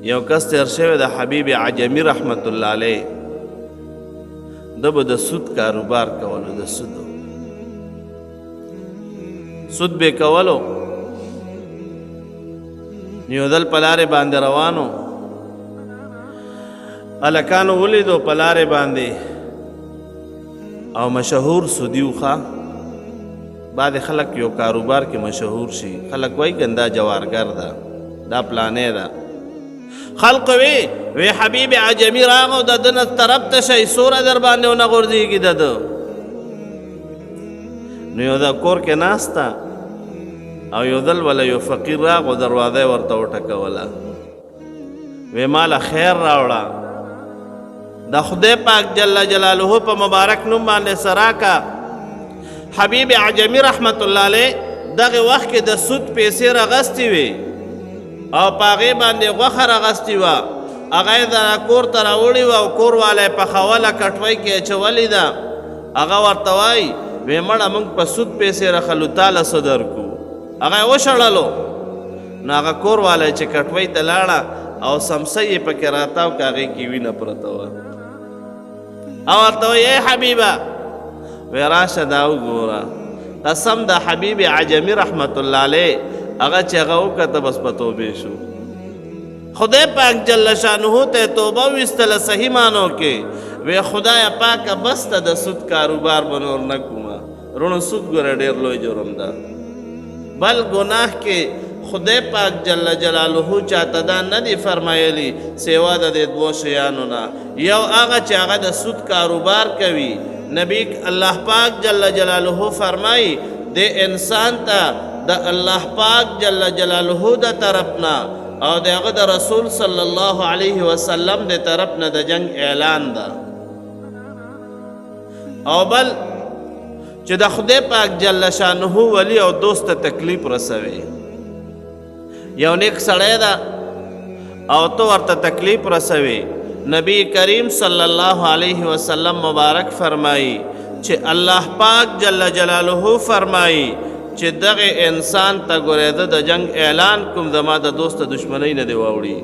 یو کس تیر شوی د حبیب عجمی رحمت الله علیه، ده به د سود کاروبار کولو، د سودو سود به کولو. یو ځل په لارې باندې روانو، هلکانو ولیدو په لارې باندې، او مشهور سودي و. ښه، بعضې خلک یو کاروبار کې مشهور شي، خلک وایي کنه دا جوارګر ده، دا پلانې ده. خلق وی وی حبیب عجمی راغو، د ده نه طرف ته شئ، سوره در باندې ونه غورځېږي د ده. نو یو د کور کې ناسته او یو ځل وله یو فقیر راغو، دروازه یې ورته وټکوله، وی ماله خیر راوړه، د خدای پاک جل جلاله په مبارک نوم باندې سراکا. حبیب عجمی رحمت الله علیه دغه وخت کې د سود پیسې راغستې وې او په هغې باندې غوښه راغستې وه، هغه یې د کور ته راوړې وه او کور والا یې پخوله، کټوۍ کې اچولې ده. هغه ورته وایي، وی مړه، موږ په سود پیسې راخلو، تا له څه درکو؟ هغه یې وشړلو. نو هغه کور والا چې کټوۍ ته لاړه او سمسه یې پکې راتاو که، هغې کې وینه پرته وه. او ورته وایي، ای حبیبه، وی راشه دا وګوره. قسم د حبیب عجمی رحمت الله علیه، هغه چې هغه وکته، بس په توبې شو. خدای پاک جل شانه ته توبه وستله صحیح مانو کې، وی خدای پاک، بس ته د سود کاروبار به نور نه کومه. رونو، سود ګوره ډېر لوی جرم ده. بل ګناه کې خدای پاک جل جلاله چاته دا نه دی فرمایلی سیوا د دې دوو شیانو نه. یو هغه چې هغه د سود کاروبار کوي، نبی الله پاک جل جلاله فرمایي، د انسان ته د الله پاک جل جلاله د طرف نه او د هغه د رسول صلی الله علیه وسلم د طرف نه د جنگ اعلان ده. او بل چې د خدای پاک جل شانه ولی او دوست ته تکلیف رسوي. یو نیک سړی ده او ته ورته تکلیف رسوي، نبی کریم صلی الله علیه وسلم مبارک فرمایي چې الله پاک جل جلاله فرمایي چې دغه انسان ته ګوره د جنگ اعلان کوم، زما د دوست دشمنی نه دی واوړي،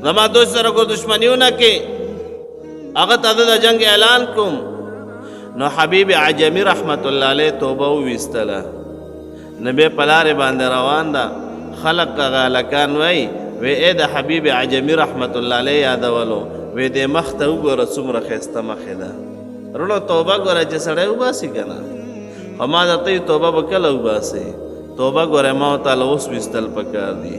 زما دوست سره کو دشمنیونه کې هغه ته د جنگ اعلان کوم. نو حبیب عجمی رحمت الله علیه توبه وویستله. نبی په لارې باندې روان ده، خلق هغه هلکان وایي، وی ای د حبیب عجمی رحمت الله علیه یادولو، وی دې مخ ته وګوره، څومره ښایسته مخې ده. وروڼو، توبه ګوره چې سړی وباسي که نه، خو ما درته وایي، توبه به کله وباسې؟ توبه ګوره ما او تاله اوس ویستل پکار دي.